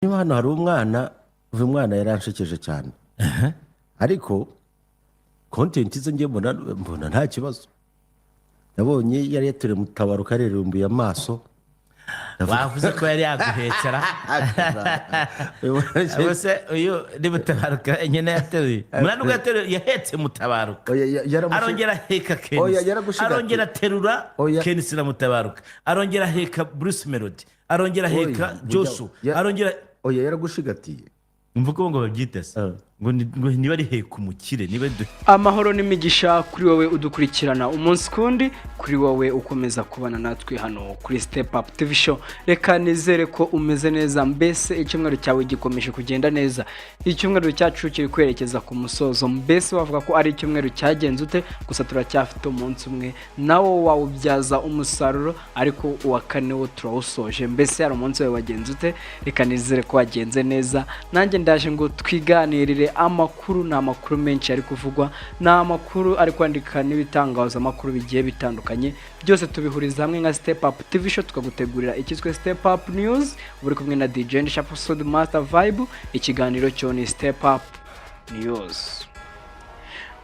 Niba hano hari umwana, uyu mwana yaranshekeje cyane, ariko content ze njye mbona nta kibazo. Nabonye yari yateruye Mutabaruka arerumbuye amaso. Wavuze ko yari yaguhekera ubuse uyu ni Mutabaruka nyine yateruye umunani, ubwo yateruye, yahetse Mutabaruka. Oya, arongera aheka Oya, KNC. yaragushigatiye. Arongera aterura Oya. KNC na Mutabaruka, arongera aheka Bruce Melody, arongera aheka Oya, Joshua, arongera Oya, yaragushigatiye. Mvuga ngo babyite se ngo niba ari heka umukire, niba ari Amahoro n'imigisha kuri wowe udukurikirana umunsi kundi, kuri wowe ukomeza kubana natwe hano kuri Step Up TV Show. Reka nizere ko umeze neza. Mbese icyumweru cyawe gikomeje kugenda neza? Icyumweru cyacu kiri kwerekeza ku musozo. Mbese wavuga ko ari icyumweru cyagenze ute? Gusa turacyafite umunsi umwe, nawo wawubyaza umusaruro, ariko uwa kane wo turawusoje. Mbese hari umunsi wawe wagenze ute? Reka nizere ko wagenze neza. Nanjye ndaje ngo twiganirire amakuru. Ni amakuru menshi ari kuvugwa, ni amakuru ari kwandika n'ibitangazamakuru bigiye bitandukanye. Byose tubihuriza hamwe nka Step Up TV Show, tukagutegurira ikiswe Step Up News. Uba uri kumwe na DJ Ndishapusod Master Vibe. Ikiganiro cyo ni Step Up News.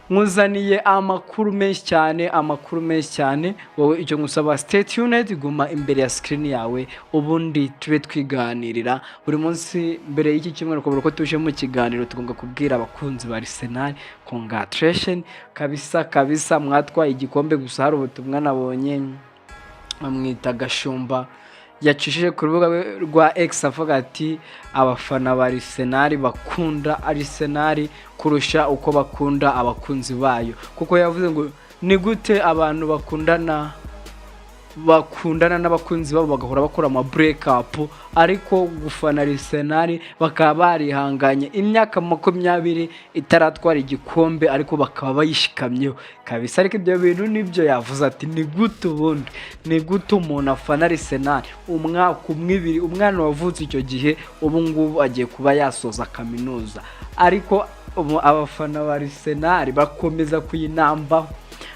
Nkuzaniye amakuru menshi cyane, amakuru menshi cyane. Wowe icyo ngusaba, stay tuned, guma imbere ya screen yawe, ubundi tube twiganirira. Buri munsi mbere y'iki cyumweru, kubera ko tuje mu kiganiro, tugomba kubwira abakunzi ba Arsenal congratulation kabisa kabisa, mwatwaye igikombe. Gusa hari ubutumwa nabonye, bamwita Gashumba, yacishije ku rubuga rwe rwa X avuga ati: "Abafana ba Arsenal bakunda Arsenal kurusha uko bakunda abakunzi bayo." Kuko yavuze ngo ni gute abantu bakundana n'abakunzi babo bagahora bakora ama break up, ariko gufana Arsenal bakaba barihanganye imyaka 20 itaratwara igikombe, ariko bakaba bayishikamyeho kabisa. Ariko ibyo bintu nibyo yavuze ati: "Ni gute ubundi, ni gute umuntu afana Arsenal umwaka umwe, ibiri?" Umwana wavutse icyo gihe ubu ngubu agiye kuba yasoza kaminuza, ariko ubu abafana ba Arsenal bakomeza kuyinambaho,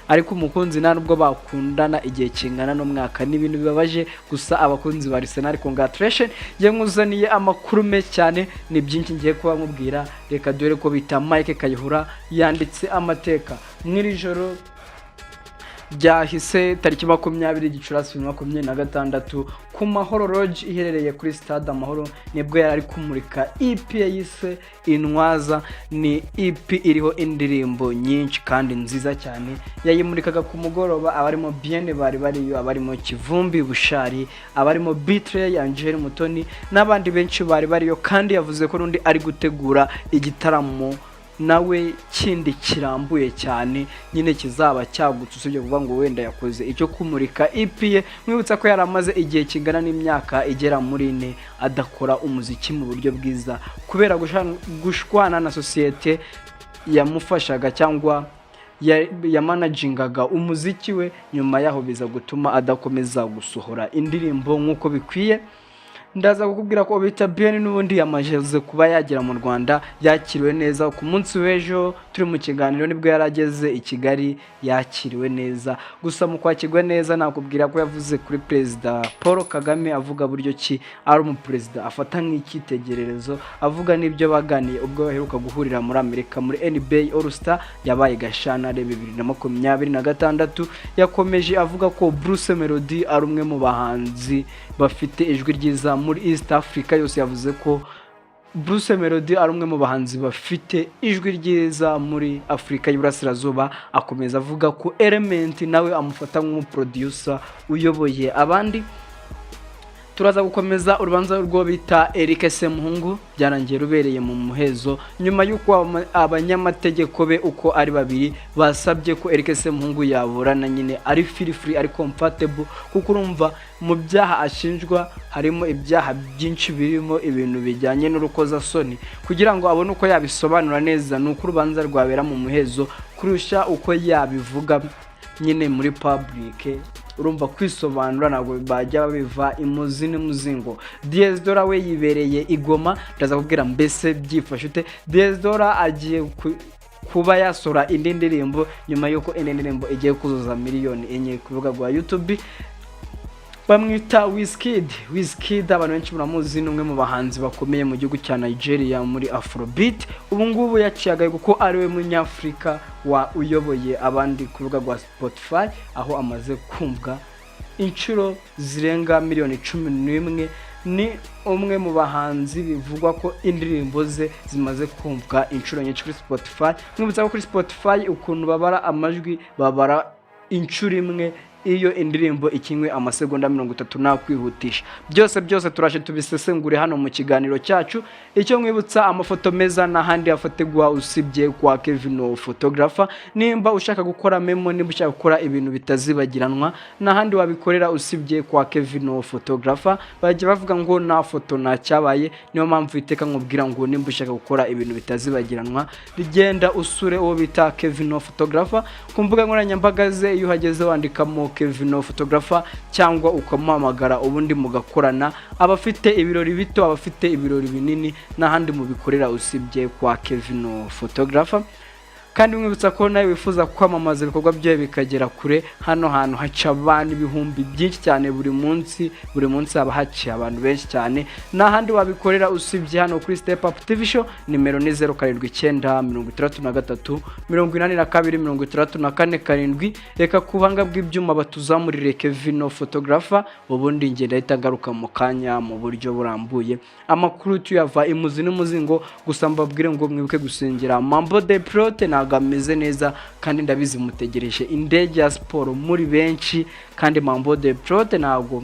ariko umukunzi nta nubwo bakundana igihe kingana n'umwaka. Ni ibintu bibabaje. Gusa abakunzi ba Arsenal, congratulation. Njye nkuzaniye amakuru menshi cyane, ni byinshi ngiye kuba nkubwira. Reka dore ko bita Mike Kayihura yanditse amateka. Mw'iri joro ryahise, tariki 20 Gicurasi 2026, ku Mahoro Lodge iherereye kuri Stade Amahoro, nibwo yari ari kumurika EP yise Intwaza. Ni EP iriho indirimbo nyinshi kandi nziza cyane. Yayimurikaga ku mugoroba. Abarimo Bien bari bariyo, abarimo Kivumbi, Bushali, abarimo B-Threy, Angel Mutoni n'abandi benshi bari bariyo. Kandi yavuze ko n'undi ari gutegura igitaramo nawe kindi kirambuye cyane nyine, kizaba cyagutse, usibye kuvuga ngo wenda yakoze icyo kumurika EP ye. Mwibutsa ko yari amaze igihe kingana n'imyaka igera muri 4 adakora umuziki mu buryo bwiza kubera gushwana na sosiyete yamufashaga cyangwa yamanagingaga umuziki we. Nyuma yaho biza gutuma adakomeza gusohora indirimbo nk'uko bikwiye. Ndaza kukubwira ko bita Bien n'ubundi yamaze kuba yagera mu Rwanda, yakiriwe neza. Ku munsi w'ejo turi mu kiganiro nibwo yari ageze i Kigali, yakiriwe neza. Gusa mu kwakirwa neza, nakubwira ko yavuze kuri Perezida Paul Kagame, avuga buryo ki ari umuperezida afata nk'icyitegererezo, avuga n'ibyo baganiye ubwo baheruka guhurira muri Amerika muri NBA All Star yabaye Gashyantare 2026. Yakomeje avuga ko Bruce Melody ari umwe mu bahanzi bafite ijwi ryiza muri East Africa yose. Yavuze ko Bruce Melody ari umwe mu bahanzi bafite ijwi ryiza muri Afurika y'Iburasirazuba. Akomeza avuga ko Element nawe amufata nk'umuproducer uyoboye abandi. Turaza gukomeza urubanza rwo bita Eric Semuhungu, byarangiye rubereye mu muhezo nyuma y'uko abanyamategeko be uko ari babiri basabye ko Eric Semuhungu yaburana nyine ari feel free, ari comfortable, kuko urumva mu byaha ashinjwa harimo ibyaha byinshi birimo ibintu bijyanye n'urukozasoni. Kugira ngo abone uko yabisobanura neza, ni uko urubanza rwabera mu muhezo kurusha uko yabivuga nyine muri public. Urumva kwisobanura ntabwo bajya babiva imuzi n'umuzingo. Diez Dola we yibereye i Goma. Ndaza kubwira mbese byifashe ute. Diez Dola agiye kuba yasohora indi ndirimbo nyuma y'uko indi ndirimbo igiye kuzuza miliyoni 4 ku rubuga rwa YouTube. Bamwita Wizkid. Wizkid abantu benshi muramuzi, ni umwe mu bahanzi bakomeye mu gihugu cya Nigeria muri Afrobeat. Ubu ngubu yaciye agahigo kuko ari we munyafurika wa uyoboye abandi ku rubuga rwa Spotify, aho amaze kumvwa inshuro zirenga miliyoni 11. Ni umwe mu bahanzi bivugwa ko indirimbo ze zimaze kumvwa inshuro nyinshi kuri Spotify. Mwibutsa ko kuri Spotify ukuntu babara amajwi, babara inshuro imwe iyo indirimbo ikinwe amasegonda 30 nta kwihutisha. Byose byose turaje tubisesengure hano mu kiganiro cyacu. Icyo mwibutsa, amafoto meza n'ahandi hafatirwa usibye kwa Kevin Photographer. Nimba ushaka gukora memo, nimba ushaka gukora ibintu bitazibagiranwa, n'ahandi wabikorera usibye kwa Kevin Photographer. Bajya bavuga ngo nta foto nta cyabaye. Niyo mpamvu iteka nkubwira ngo nimba ushaka gukora ibintu bitazibagiranwa, rigenda usure uwo bita Kevin Photographer ku mbuga nkoranyambaga ze. Iyo uhageze wandikamo Kevin Photographer cyangwa ukamuhamagara, ubundi mugakorana. Abafite ibirori bito, abafite ibirori binini, n'ahandi mubikorera usibye kwa Kevin Photographer. Kandi mwibutsa ko nawe wifuza kwamamaza ibikorwa byawe bikagera kure, hano hantu haca abantu ibihumbi byinshi cyane buri munsi. Buri munsi haba haciye abantu benshi cyane. N'ahandi wabikorera usibye hano kuri Step Up TV Show. Nimero ni 0796328647. Reka ku buhanga bw'ibyuma batuzamurire Kevin Photographer, ubundi ngenda ahita ngaruka mu kanya mu buryo burambuye. Amakuru tuyava imuzi n'umuzingo. Gusa mbabwire ngo mwibuke gusengera Mambo de Prote, ntabwo ameze neza, kandi ndabizi mutegereje indege ya siporo muri benshi. Kandi Mambo de Prote ntabwo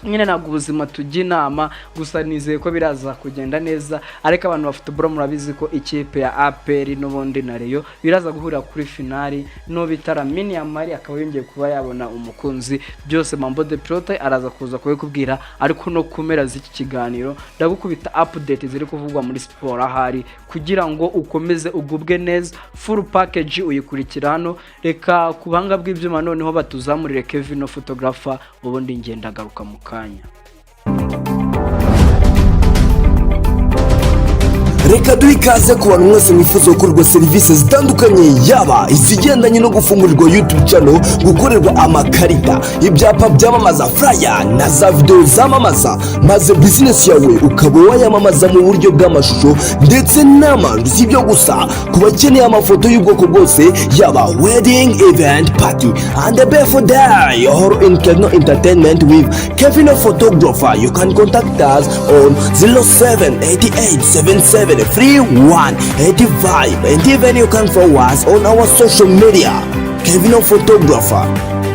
nyine, ntabwo ubuzima tujya inama, gusa nizeye ko biraza kugenda neza. Ariko abantu bafite bro, murabizi ko ikipe ya APR n'ubundi na Rayon biraza guhurira kuri finali, n'uwo bita Lamine Yamal akaba yongeye kuba yabona umukunzi. Byose Mambo de Pilote araza kuza kubikubwira. Ariko no ku mpera z'iki kiganiro ndagukubita update ziri kuvugwa muri siporo ahari, kugira ngo ukomeze ugubwe neza. Full package uyikurikira hano. Reka ku buhanga bw'ibyuma noneho batuzamurire Kevin Photographer, ubundi ngenda agaruka mu kanya. Reka duhe ikaze ku bantu mwese mwifuza gukorerwa serivisi zitandukanye, yaba izigendanye no gufungurirwa YouTube channel, gukorerwa amakarita, ibyapa byamamaza, flyer na za videwo zamamaza, maze bizinesi yawe ukaba wayamamaza mu buryo bw'amashusho ndetse n'amajwi. Si ibyo gusa, ku bakeneye amafoto y'ubwoko bwose, yaba wedding, event, party and the birthday or in Kevin Entertainment with Kevin Photographer, you can contact us on 0788 77 31 85, and even you can follow us on our social media. Kevin Photographer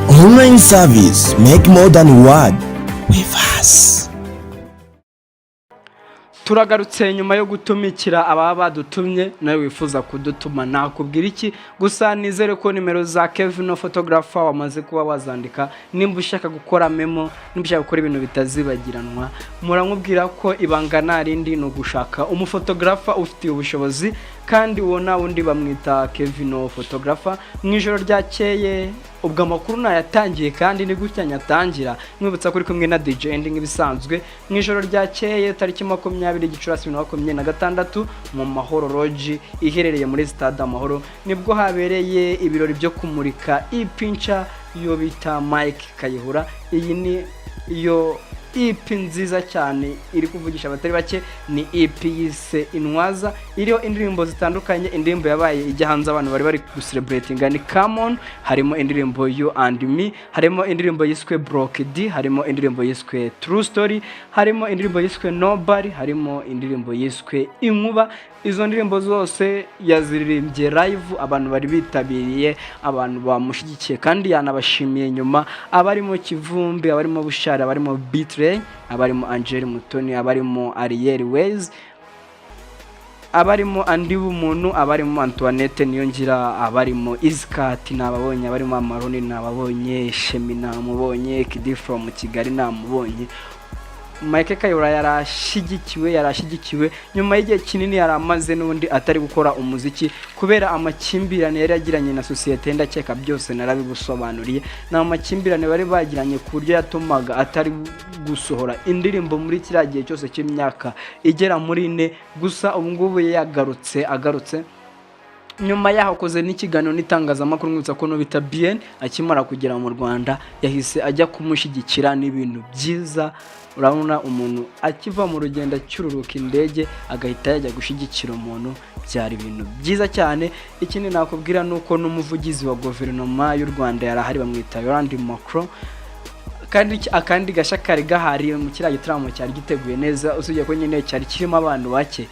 online service, make more than one with us. Turagarutse nyuma yo gutumikira ababa badutumye. Nawe wifuza kudutuma nakubwira iki? Gusa nizere ko nimero za Kevin Photographer wamaze kuba wazandika. Nimba ushaka gukora memo, nimba ushaka gukora ibintu bitazibagiranwa, muramubwira ko ibanga nta rindi, ni ugushaka umufotographer ufitiye ubushobozi, kandi uwo nta wundi, bamwita Kevin Photographer. Mu ijoro ryakeye ubwo amakuru nayatangiye, kandi ni gutya nyatangira mwibutsa ko uri kumwe na DJ Andy nk'ibisanzwe. Mu ijoro ryakeye tariki 20 Gicurasi 2026, mu Mahoro Lodge iherereye muri Stade Amahoro, nibwo habereye ibirori byo kumurika EP nshya yo bita Mike Kayihura. Iyi ni iyo EP nziza cyane iri kuvugisha abatari bake. Ni EP yise Intwaza, iriho indirimbo zitandukanye. Indirimbo yabaye ijya hanze abantu bari bari gucelebratinga ni Come On, harimo indirimbo You and Me, harimo indirimbo yiswe Broke D, harimo indirimbo yiswe True Story, harimo indirimbo yiswe Nobody, harimo indirimbo yiswe Inkuba. Izo ndirimbo zose yaziririmbye live, abantu bari bitabiriye, abantu bamushyigikiye, kandi yanabashimiye nyuma, abarimo Kivumbi, abarimo Bushari, abarimo Bitrey, abarimo Angel Mutoni, abarimo Ariel Ways, abarimo Andi Bumuntu, abarimo Antoinette Niyongira, abarimo Iskati nababonye, abarimo Amaroni nababonye, Shemi namubonye, Kidi from Kigali namubonye. Mike Kayihura yarashyigikiwe, yarashyigikiwe nyuma y'igihe kinini yari amaze n'ubundi atari gukora umuziki kubera amakimbirane yari yagiranye na sosiyete. Ndakeka byose narabigusobanuriye. Ni amakimbirane bari bagiranye ku buryo yatumaga atari gusohora indirimbo muri kiriya gihe cyose cy'imyaka igera muri 4. Gusa ubu ngubu yagarutse, agarutse. Nyuma yaho akoze n'ikiganiro n'itangazamakuru. Mwibutsa ko n'ubita Bien akimara kugera mu Rwanda yahise ajya kumushyigikira n'ibintu byiza. Urabona umuntu akiva mu rugendo, acyururuka indege, agahita yajya gushyigikira umuntu, byari ibintu byiza cyane. Ikindi nakubwira ni uko n'umuvugizi wa guverinoma y'u Rwanda yari ahari, bamwita Yolande Makolo. Kandi akandi gashya kari gahari mu kiriya gitaramo cyari giteguye neza, usibye ko nyine cyari kirimo abantu bake,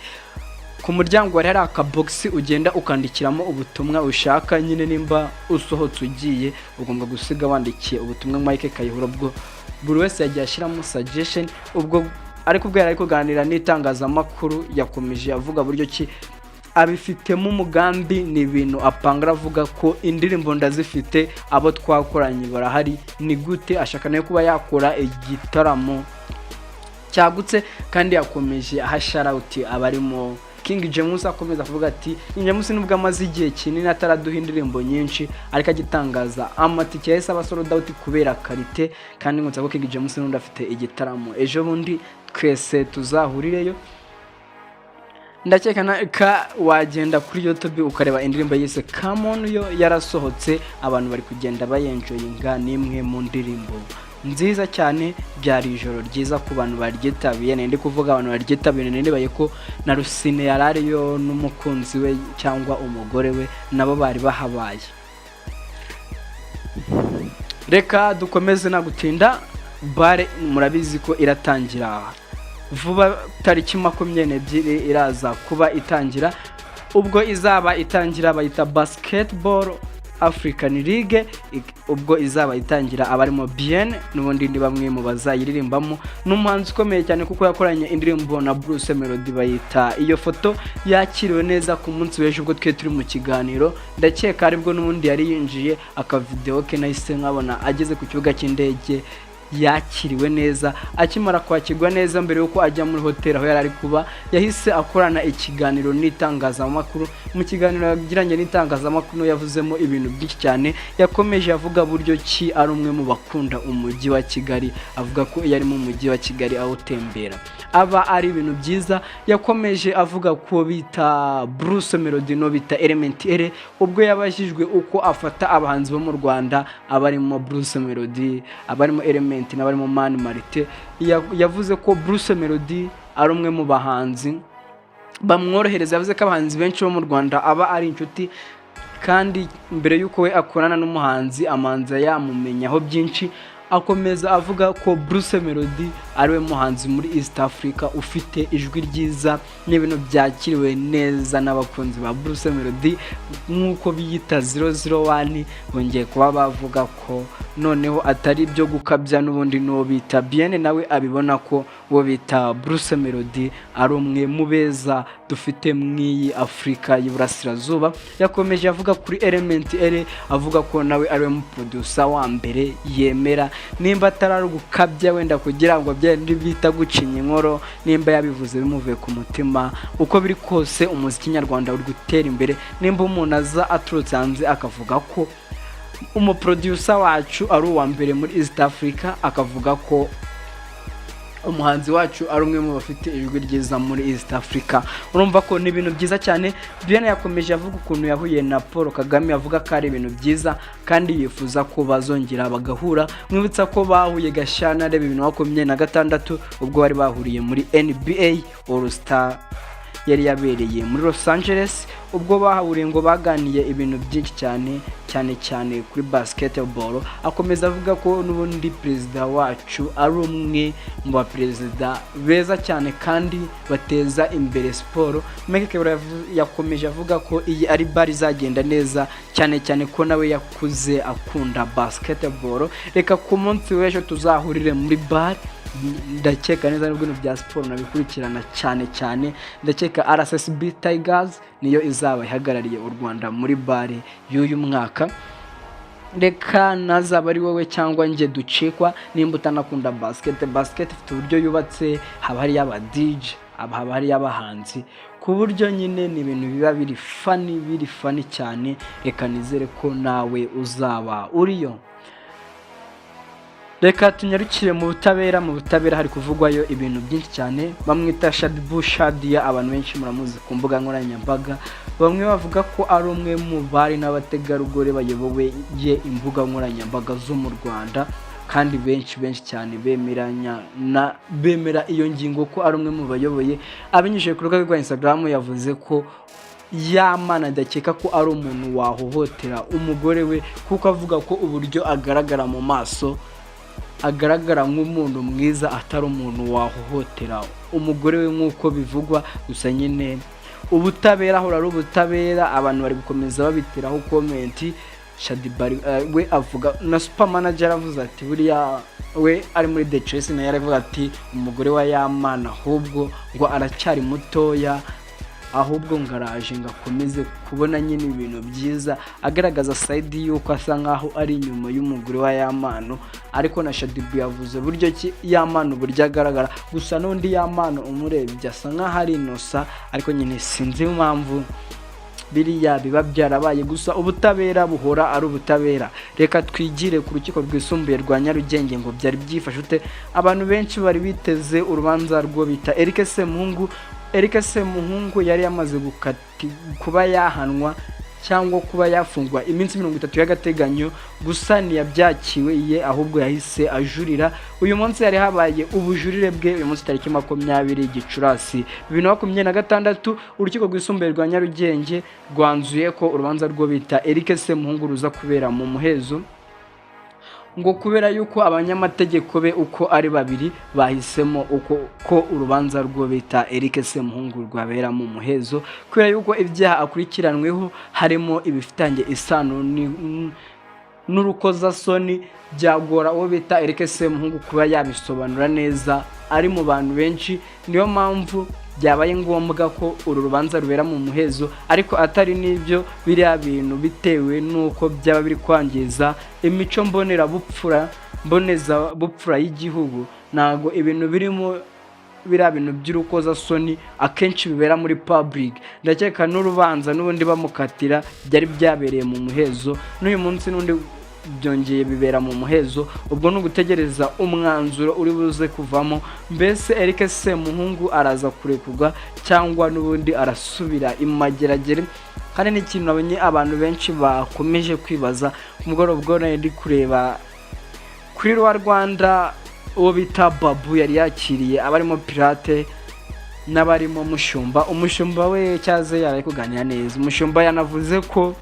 ku muryango hari akabogisi ugenda ukandikiramo ubutumwa ushaka. Nyine nimba usohotse ugiye, ugomba gusiga wandikiye ubutumwa Mike Kayihura. Ubwo buri wese yagiye ashyiramo suggestion. Ubwo ariko ubwo yari ari kuganira n'itangazamakuru, yakomeje avuga buryo ki abifitemo umugambi, ni ibintu apanga. Aravuga ko indirimbo ndazifite, abo twakoranye barahari, ni gute ashaka nawe kuba yakora igitaramo cyagutse. Kandi yakomeje aha shout abarimo King James, akomeza kuvuga ati King James nubwo amaze igihe kinini ataraduha indirimbo nyinshi, ariko agitangaza amatike yahise aba sold out kubera qualité. Kandi nkwibutsa ko King James n'undi afite igitaramo ejo bundi, twese tuzahurireyo. Ndakeka ka wagenda kuri YouTube ukareba indirimbo yise Come On, yo yarasohotse, abantu bari kugenda bayenjoyinga, ni imwe mu ndirimbo nziza cyane. Byari ijoro ryiza ku bantu baryitabiriye. Ndi kuvuga abantu baryitabiriye, nibaye ko na Rusine yari ariyo n'umukunzi we cyangwa umugore we, nabo bari bahabaye. Reka dukomeze nta gutinda. BAL murabizi ko iratangira vuba, tariki 22 iraza kuba itangira. Ubwo izaba itangira bayita Basketball African League. Ubwo izaba itangira, abarimo Bien n'ubundi ni bamwe mu bazayiririmbamo. Ni umuhanzi ukomeye cyane kuko yakoranye indirimbo na Bruce Melody bayita Iyo Foto, yakiriwe neza ku munsi w'ejo. Ubwo twe turi mu kiganiro, ndakeka aribwo n'ubundi yari yinjiye, akavideo ke nahise nkabona ageze ku kibuga cy'indege, yakiriwe neza. Akimara kwakirwa neza, mbere y'uko ajya muri hoteli aho yari ari kuba, yahise akorana ikiganiro n'itangazamakuru. Mu kiganiro yagiranye n'itangazamakuru yavuzemo ibintu byinshi cyane. Yakomeje avuga buryo ki ari umwe mu bakunda umujyi wa Kigali, avuga ko iyo ari mu mujyi wa Kigali awutembera aba ari ibintu byiza. Yakomeje avuga ko bita Bruce Melody no bita Element Eleeeh. Ubwo yabajijwe uko afata abahanzi bo mu Rwanda, abarimo Bruce Melody, abarimo Element n'abarimo Mani Martin, yavuze ko Bruce Melody ari umwe mu bahanzi bamworohereza. Yavuze ko abahanzi benshi bo mu Rwanda aba ari inshuti, kandi mbere y'uko we akorana n'umuhanzi amanza yamumenyaho byinshi. Akomeza avuga ko Bruce Melody ariwe muhanzi muri East Africa ufite ijwi ryiza, n'ibintu byakiriwe neza n'abakunzi ba Bruce Melody nk'uko biyita 001. Bongeye kuba bavuga ko noneho atari ibyo gukabya, n'ubundi n'uwo bita Bien nawe abibona ko uwo bita Bruce Melody ari umwe mu beza dufite mu iyi Afurika y'Iburasirazuba. Yakomeje avuga kuri Element Eleeeh, avuga ko nawe ariwe muproducer wa mbere yemera. Nimba atari gukabya wenda kugira ngo byari bita gucinya inkoro, nimba yabivuze bimuvuye ku mutima, uko biri kose umuziki nyarwanda uri gutera imbere. Nimba umuntu aza aturutse hanze akavuga ko umuproducer wacu ari uwa mbere muri East Africa, akavuga ko umuhanzi wacu ari umwe mu bafite ijwi ryiza muri East Africa, urumva ko ni ibintu byiza cyane. Bien yakomeje avuga ukuntu yahuye na Paul Kagame, avuga ko ari ibintu byiza kandi yifuza ko bazongera bagahura. Mwibutsa ko bahuye Gashyantare 2026, ubwo bari bahuriye muri NBA All Star yari yabereye muri Los Angeles. Ubwo bahahuriye ngo baganiye ibintu byinshi cyane, cyane cyane kuri basketball. Akomeza avuga ko n'ubundi perezida wacu ari umwe mu baperezida beza cyane kandi bateza imbere siporo. Mike Kayihura yakomeje avuga ko iyi ari BAL izagenda neza cyane, cyane ko nawe yakuze akunda basketball. Reka ku munsi w'ejo tuzahurire muri BAL. Ndakeka neza n'ubwo ibintu bya siporo nabikurikirana cyane cyane, ndakeka RSSB Tigers niyo izaba ihagarariye u Rwanda muri BAL y'uyu mwaka. Reka nazaba ari wowe cyangwa njye ducikwa. Nimba utanakunda basket, basket ifite uburyo yubatse, haba hariyo aba DJ, haba hariyo abahanzi, ku buryo nyine ni ibintu biba biri funny, biri funny cyane. Reka nizere ko nawe uzaba uriyo. Reka tunyarukire mu butabera. Mu butabera hari kuvugwayo ibintu byinshi cyane. Bamwita Shaddyboo Shadia, abantu benshi muramuzi ku mbuga nkoranyambaga. Bamwe bavuga ko ari umwe mu bari n'abategarugori bayoboye imbuga nkoranyambaga zo mu Rwanda, kandi benshi benshi cyane bemeranya na bemera iyo ngingo ko ari umwe mu bayoboye. Abinyujije ku rubuga rwa Instagram, yavuze ko Yamana adakeka ko ari umuntu wahohotera umugore we, kuko avuga ko uburyo agaragara mu maso agaragara nk'umuntu mwiza, atari umuntu wahohotera umugore we nk'uko bivugwa. Gusa nyine ubutabera ahora ari ubutabera. Abantu bari gukomeza babiteraho comment. Shaddyboo we avuga na Super Manager aravuze ati buriya we ari muri The Choice, nayo aravuga ati umugore wa Yamana ahubwo ngo aracyari mutoya, ahubwo ngo araje ngo akomeze kubona nyine ibintu byiza, agaragaza side y'uko asa nkaho ari inyuma y'umugore wa Yamano. Ariko na Shaddyboo yavuze buryo ki Yamano uburyo agaragara. Gusa n'undi Yamano umurebye asa nkaho ari innocent, ariko nyine sinzi impamvu biriya biba byarabaye. Gusa ubutabera buhora ari ubutabera. Reka twigire ku Rukiko Rwisumbuye rwa Nyarugenge ngo byari byifashe ute. Abantu benshi bari biteze urubanza rwo bita Eric Semuhungu. Eric Semuhungu yari yamaze gukati kuba yahanwa cyangwa kuba yafungwa iminsi 30 y'agateganyo, gusa ntiyabyakiwe ye, ahubwo yahise ajurira. Uyu munsi hari habaye ubujurire bwe. Uyu munsi tariki 20 Gicurasi 2026, Urukiko Rwisumbuye rwa Nyarugenge rwanzuye ko urubanza rwo bita Eric Semuhungu ruza kubera mu muhezo, ngo kubera yuko abanyamategeko be uko ari babiri bahisemo uko ko urubanza rwo bita Eric Semuhungu rwabera mu muhezo, kubera yuko ibyaha akurikiranweho harimo ibifitanye isano n'urukozasoni, byagora uwo bita Eric Semuhungu kuba yabisobanura neza ari mu bantu benshi. Niyo mpamvu byabaye ngombwa ko uru rubanza rubera mu muhezo. Ariko atari n'ibyo, biriya bintu bitewe n'uko byaba biri kwangiza imico mbonerabupfura mbonezabupfura y'igihugu. Ntabwo ibintu birimo biriya bintu by'urukozasoni akenshi bibera muri public. Ndakeka n'urubanza n'ubundi bamukatira byari byabereye mu muhezo, n'uyu munsi n'undi byongeye bibera mu muhezo. Ubwo ni ugutegereza umwanzuro uri buze kuvamo. Mbese Eric Semuhungu araza kurekurwa cyangwa n'ubundi arasubira imageragere? Kandi n'ikintu nabonye abantu benshi bakomeje kwibaza ku mugoroba ubwo nari ndi kureba kuri rwa Rwanda, uwo bita Babu yari yakiriye abarimo Pirate n'abarimo Mushumba. Umushumba we cyaze yari ari kuganira neza. Umushumba yanavuze ko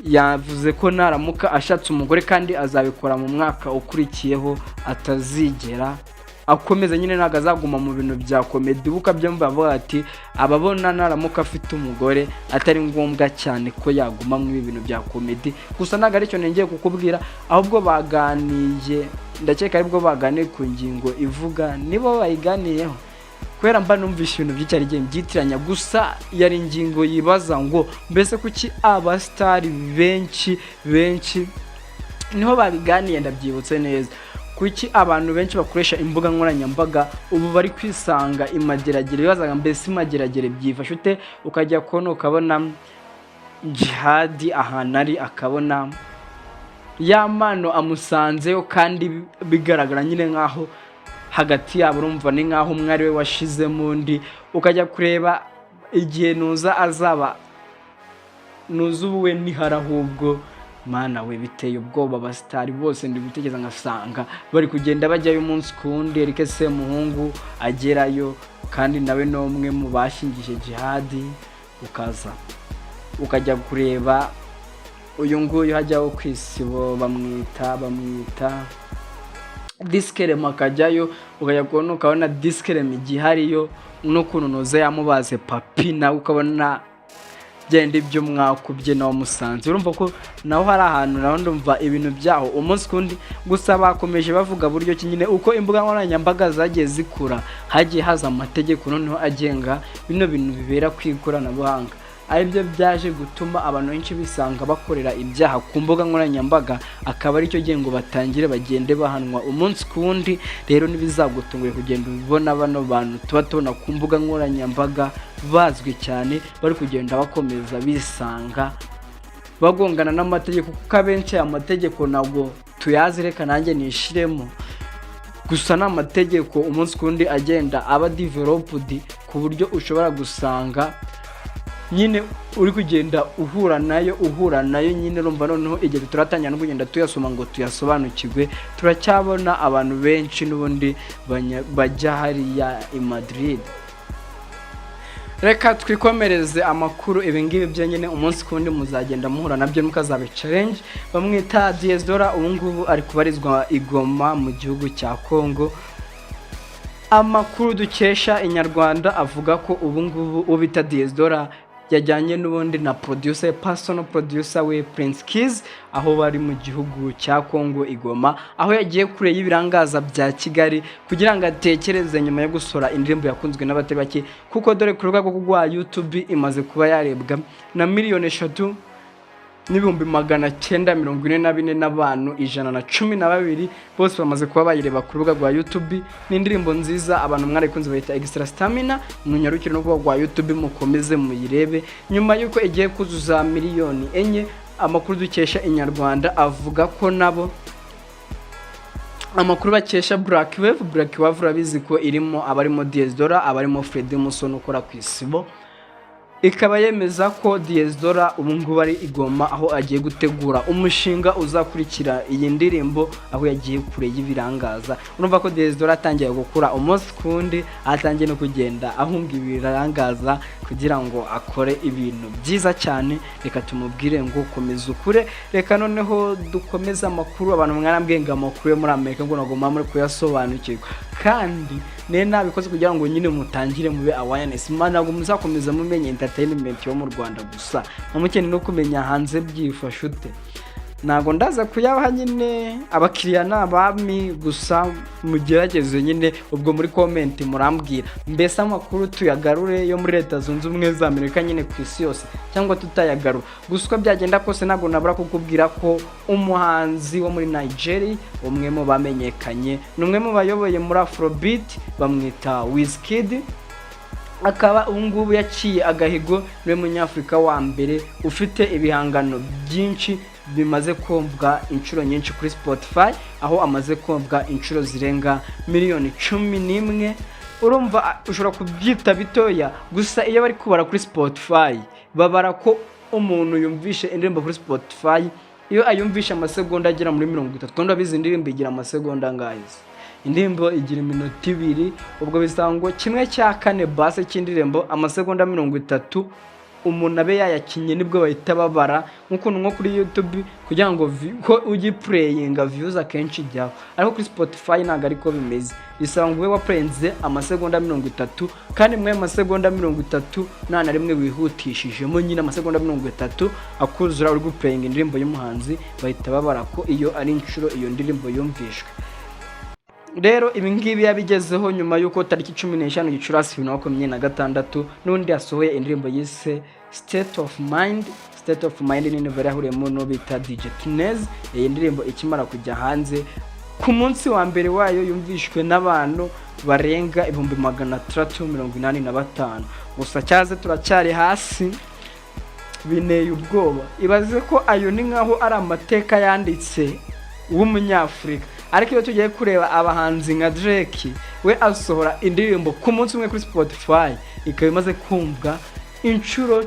yavuze ko naramuka ashatse umugore, kandi azabikora mu mwaka ukurikiyeho, atazigera akomeza nyine, ntabwo azaguma mu bintu bya comedy. Kuko abyumva avuga ati ababona naramuka afite umugore atari ngombwa cyane ko yaguma muri ibi bintu bya comedy. Gusa ntabwo aricyo nengeye kukubwira, ahubwo baganiye, ndakeka aribwo baganiye ku ngingo ivuga, nibo bayiganiyeho, kubera mba numvishe ibintu byinshi igihe mbyitiranya. Gusa yari ingingo yibaza ngo mbese kuki abasitari benshi benshi, niho babiganiye ndabyibutse neza, kuki abantu benshi bakoresha imbuga nkoranyambaga ubu bari kwisanga imageragere. Bibazaga mbese imageragere byifashe ute? Ukajya kubona ukabona Jihadi ahantu ari, akabona Yamano amusanzeyo, kandi bigaragara nyine nk'aho hagati yabo urumva ni nk'aho umwe ari we washizemo undi. Ukajya kureba igihe nuza azaba nuza ubu we ntihari. Ahubwo mana we, biteye ubwoba. Abasitari bose ndi gutekereza ngasanga bari kugenda bajyayo umunsi ku wundi. Eric Semuhungu agerayo, kandi nawe ni umwe mu bashingije Jihadi. Ukaza ukajya kureba uyu nguyu hajyaho ku Isibo, bamwita Diskerema, akajyayo, ukajya kubona ukabona Diskerema igihariyo n'ukuntu noza yamubaze papi, nawe ukabona genda ibyo mwakubye nawe musanze. Urumva ko naho hari ahantu naho ndumva ibintu byaho umunsi kundi. Gusa bakomeje bavuga buryo ki nyine uko imbuga nkoranyambaga zagiye zikura, hagiye haza amategeko noneho agenga bino bintu bibera ku ikoranabuhanga, aribyo byaje gutuma abantu benshi bisanga bakorera ibyaha ku mbuga nkoranyambaga, akaba aricyo gihe ngo batangire bagende bahanwa umunsi ku wundi. Rero ntibizagutunguye kugenda ubona bano bantu tuba tubona ku mbuga nkoranyambaga bazwi cyane bari kugenda bakomeza bisanga bagongana n'amategeko, kuko abenshi aya mategeko ntabwo tuyazi. Reka nanjye nishiremo. Gusa ni amategeko umunsi ku wundi agenda aba developed, ku buryo ushobora gusanga Nyine uri kugenda uhura nayo, uhura nayo nyine. Urumva noneho igihe turatangira no kugenda tuyasoma ngo tuyasobanukirwe, turacyabona abantu benshi n'ubundi bajya hariya i Madrid. Reka twikomereze amakuru. Ibi ngibi byo nyine umunsi ku wundi muzagenda muhura nabyo, mukazabe challenge. Bamwita Diez Dola, ubu ngubu ari kubarizwa i Goma mu gihugu cya Congo. Amakuru dukesha Inyarwanda avuga ko ubu ngubu ubita Diez Dola yajyanye n'ubundi na producer, personal producer we Prince Kiss, aho bari mu gihugu cya Congo i Goma, aho yagiye kure y'ibirangaza bya Kigali kugira ngo atekereze nyuma yo gusohora indirimbo yakunzwe n'abatari bake, kuko dore ku rubuga rwa YouTube imaze kuba yarebwa na 3,944,000 n'abantu 112 bose bamaze kuba bayireba ku rubuga rwa YouTube. Ni indirimbo nziza, abantu mwarikunze, bayita Extra Stamina. Munyarukire no kurubuga rwa YouTube mukomeze muyirebe. Nyuma y'uko igiye kuzuza miliyoni 4, amakuru dukesha Inyarwanda avuga ko nabo amakuru bakesha Black Wave. Black Wave urabizi ko irimo abarimo Diez Dola, abarimo Freddy Musoni ukora ku Isibo, ikaba yemeza ko Diez Dola ubu ngubu ari i Goma, aho agiye gutegura umushinga uzakurikira iyi ndirimbo, aho yagiye kure y'ibirangaza. Urumva ko Diez Dola atangiye gukura umunsi ku wundi, atangiye no kugenda ahunga ibirangaza kugira ngo akore ibintu byiza cyane. Reka tumubwire ngo komeza ukure. Reka noneho dukomeze amakuru. Abantu mwarambwiye ngo amakuru yo muri Amerika ngo ntabwo muba muri kuyasobanukirwa, kandi ne nabikoze kugira ngo nyine mutangire mube awareness. Ntabwo muzakomeza mumenye entertainment yo mu Rwanda gusa, mukeneye no kumenya hanze byifashe ute. Ntabwo ndaza kuyabaha nyine, abakiriya ni abami, gusa mugerageze nyine. Ubwo muri comment murambwira, mbese amakuru tuyagarure yo muri Leta Zunze Ubumwe za Amerika nyine ku isi yose cyangwa tutayagarura? Gusa uko byagenda kose, ntabwo nabura kukubwira ko umuhanzi wo muri Nigeria, umwe mu bamenyekanye, ni umwe mu bayoboye muri Afrobeat, bamwita Wizkid, akaba ubu ngubu yaciye agahigo, niwe munyafurika wa mbere ufite ibihangano byinshi bimaze kumvwa inshuro nyinshi kuri Spotify, aho amaze kumvwa inshuro zirenga miliyoni 11. Urumva ushobora kubyita bitoya, gusa iyo bari kubara kuri Spotify babara ko umuntu yumvishe indirimbo kuri Spotify iyo ayumvishe amasegonda agera muri 30. Kandi urabizi, indirimbo igira amasegonda angahe se? Indirimbo igira iminota 2, ubwo bisaba ngo 1/4 base cy'indirimbo, amasegonda 30, umuntu abe yayakinye, nibwo bahita babara. Nk'ukuntu nko kuri YouTube kugira ngo ko ujye playinga, views akenshi ijyaho, ariko kuri Spotify ntabwo ariko bimeze. Bisaba ngo ube waplayinze amasegonda 30, kandi muri ayo masegonda 30 nta na rimwe wihutishijemo. Nyine amasegonda 30 akuzura uri guplayinga indirimbo y'umuhanzi, bahita babara ko iyo ari inshuro iyo ndirimbo yumvishwe. Rero ibi ngibi yabigezeho nyuma y'uko tariki 15 Gicurasi 2026 n'undi yasohoye indirimbo yise State of Mind. State of Mind ni indirimbo yari yahuriyemo n'uwo bita DJ Tunez. Iyi ndirimbo ikimara kujya hanze, ku munsi wa mbere wayo yumvishwe n'abantu barenga 685,000. Gusa cyaze turacyari hasi, bineye ubwoba. Ibaze ko ayo ni nkaho ari amateka yanditse w'umunyafurika, ariko iyo tugiye kureba abahanzi nka Drake, we asohora indirimbo ku munsi umwe kuri Spotify ikaba imaze kumvwa inshuro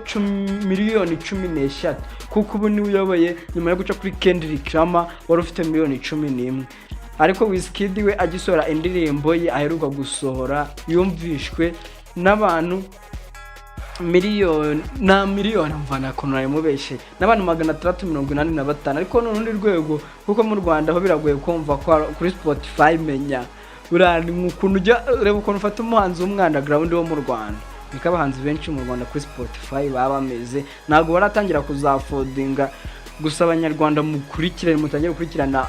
miliyoni 13, kuko ubu niwe uyoboye nyuma yo guca kuri Kendrick Lamar wari ufite miliyoni 11. Ariko Wizkid we agisohora indirimbo ye aheruka gusohora yumvishwe n'abantu miliyoni na miliyoni, mvana ukuntu nari n'abantu 685. Ariko ni urundi rwego, kuko mu Rwanda ho biragoye kumva ko kuri Spotify. Menya buriya ni ukuntu ujya reba ukuntu ufata umuhanzi w'umwana ground wo mu Rwanda, niko abahanzi benshi mu Rwanda kuri Spotify baba bameze, ntabwo baratangira kuzaffordinga. Gusa Abanyarwanda mukurikirane, mutangire gukurikirana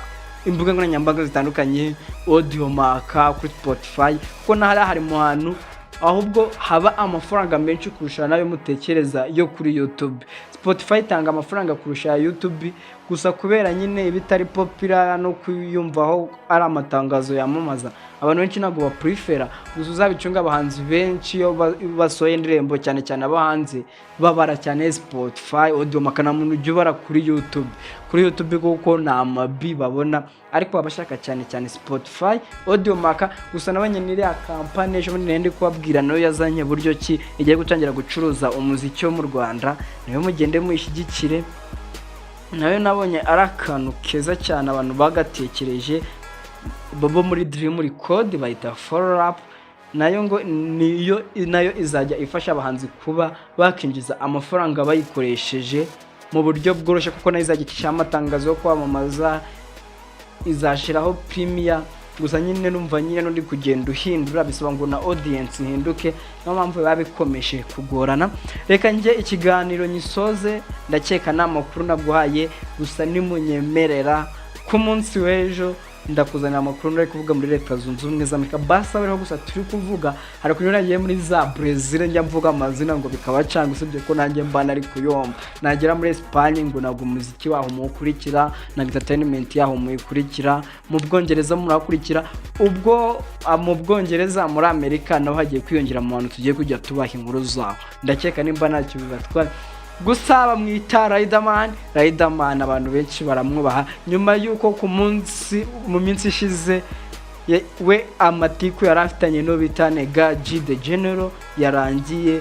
imbuga nkoranyambaga zitandukanye, Audiomack, kuri Spotify, kuko n'ahari hari mu hantu ahubwo haba amafaranga menshi kurusha nayo mutekereza yo kuri YouTube. Spotify itanga amafaranga kurusha ya YouTube. Gusa Gusa kubera nyine ibitari popular no kuyumvaho ari amatangazo yamamaza, abantu benshi ntabwo baprefera. Gusa uzabicunga, abahanzi benshi iyo basohoye indirimbo, cyane cyane abo hanze, babara cyane Spotify, Audiomack. Nta muntu ujya ubara kuri YouTube kuko ni amabi babona, ariko baba bashaka cyane cyane Spotify, Audiomack. Gusa nabonye n'iriya kampani ejo bundi nari ndi kubabwira, nayo yazanye buryo ki igiye gutangira gucuruza umuziki wo mu Rwanda, nayo mugende muyishyigikire. Nayo nabonye ari akantu keza cyane abantu bagatekereje bo muri Dream Record, bayita Follow Up. Nayo ngo niyo nayo izajya ifasha abahanzi kuba bakinjiza amafaranga bayikoresheje mu buryo bworoshye, kuko nayo izajya icishaho amatangazo yo kwamamaza, izashyiraho premium. Gusa nyine numva nyine n'undi kugenda uhindura, bisaba ngo na audience ihinduke, niyo mpamvu biba bikomeje kugorana. Reka njye ikiganiro nyisoze, ndakeka nta makuru naguhaye. Gusa nimunyemerera, ku munsi w'ejo ndakuzanira amakuru nari kuvuga muri Leta Zunze Ubumwe za Amerika. Basi abeho gusa turi kuvuga, hari ukuntu nagiye muri za Brezil, njya mvuga amazina ngo bikabacanga, usibye ko nanjye mba nari kuyomba. Nagera muri Espagne ngo ntabwo umuziki waho muwukurikira, na entertainment yaho muyikurikira, mu Bwongereza murakurikira. Ubwo mu Bwongereza, muri Amerika naho hagiye kwiyongera mu bantu tugiye kujya tubaha inkuru zaho. Ndakeka nimba ntacyo bibatwaye. Gusa bamwita Riderman. Riderman abantu benshi baramwubaha nyuma y'uko ku munsi mu minsi ishize we amatiku yari afitanye n'uwo bita Neg G The General yarangiye.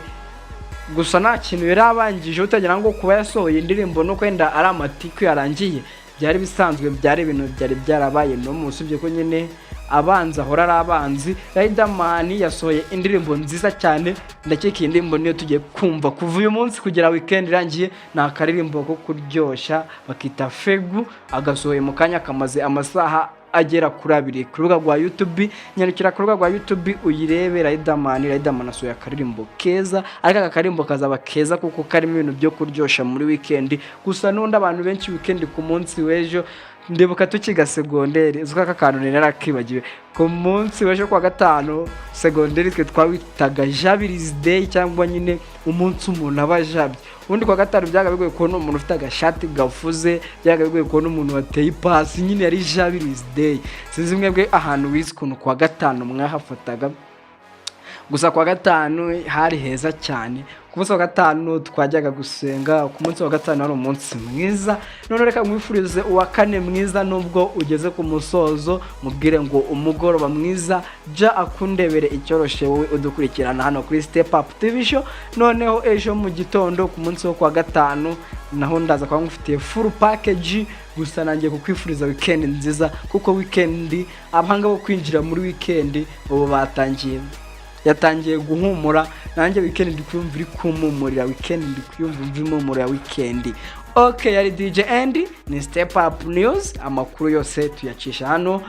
Gusa nta kintu yari abangije, utagira ngo kuba yasohoye indirimbo no kwenda ari amatiku yarangiye. Byari bisanzwe, byari ibintu byari byarabaye no mu, usibye ko nyine abanzi ahora ari abanzi. Riderman yasohoye indirimbo nziza cyane. Ndakeka iyi ndirimbo niyo tugiye kumva kuva uyu munsi kugera weekend irangiye. Ni akaririmbo ko kuryoshya bakita Fegu, agasohoye mu kanya kamaze amasaha agera kuri 2 ku rubuga rwa YouTube. Nyarukira ku rubuga rwa YouTube uyirebe Riderman. Riderman asohoye akaririmbo keza, ariko aka karirimbo kazaba keza kuko karimo ibintu byo kuryoshya muri weekend. Gusa n'undi abantu benshi weekend, ku munsi w'ejo, ndibuka tukiga segonderi, uzi ko aka kantu nari narakibagiwe. Ku munsi w'ejo kuwa gatanu, segonderi twe twawitaga Jabirizi Day, cyangwa nyine umunsi umuntu aba ajabye. Ubundi kuwa gatanu byabaga bigoye kubona umuntu ufite agashati gafuze, byabaga bigoye kubona umuntu wateye ipasi, nyine yari Jabirizi Day. Sinzi mwebwe ahantu wize ukuntu kuwa gatanu mwahafataga. Gusa kuwa gatanu hari heza cyane. Ku munsi wa gatanu twajyaga gusenga, ku munsi wa gatanu wari umunsi mwiza. None reka nkwifurize uwa kane mwiza, nubwo ugeze ku musozo, mubwire ngo umugoroba mwiza. Jya akundebere icyoroshe wowe udukurikirana hano kuri Step Up TV Show. Noneho ejo mu gitondo, ku munsi wo kuwa gatanu, naho ndaza kuba ngufitiye full package. Gusa nangiye kukwifuriza weekend nziza, kuko weekend, abahanga bo kwinjira muri weekend ubu batangiye, yatangiye guhumura. Nanjye weekend ndi kuyumva iri kumpumurira, weekend ndi kuyumva imva impumuro ya weekend. Ok, yari DJ Andy, ni Step Up News. Amakuru yose tuyacisha hano,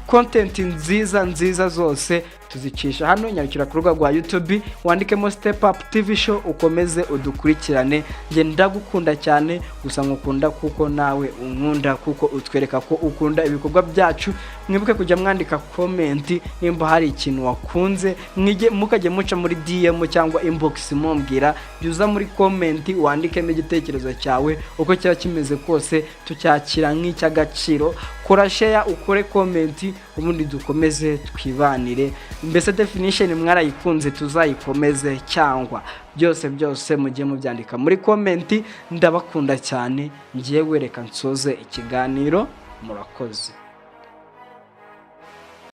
content nziza nziza zose tuzicisha hano. Nyarukira ku rubuga rwa YouTube, wandikemo Step Up TV Show, ukomeze udukurikirane. Njye ndagukunda cyane, gusa nkukunda kuko nawe unkunda, kuko utwereka ko ukunda ibikorwa byacu. Mwibuke kujya mwandika comment nimba hari ikintu wakunze, mwige mukajya muca muri DM cyangwa inbox mumbwira. Jya uza muri comment wandikemo igitekerezo cyawe, uko cyaba kimeze kose tucyakira nk'icy'agaciro. Kora share, ukore comment, ubundi dukomeze twibanire. Mbese definition mwarayikunze, tuzayikomeze, cyangwa byose byose mujye mubyandika muri comment. Ndabakunda cyane. Ngiye wereka nsoze ikiganiro, murakoze.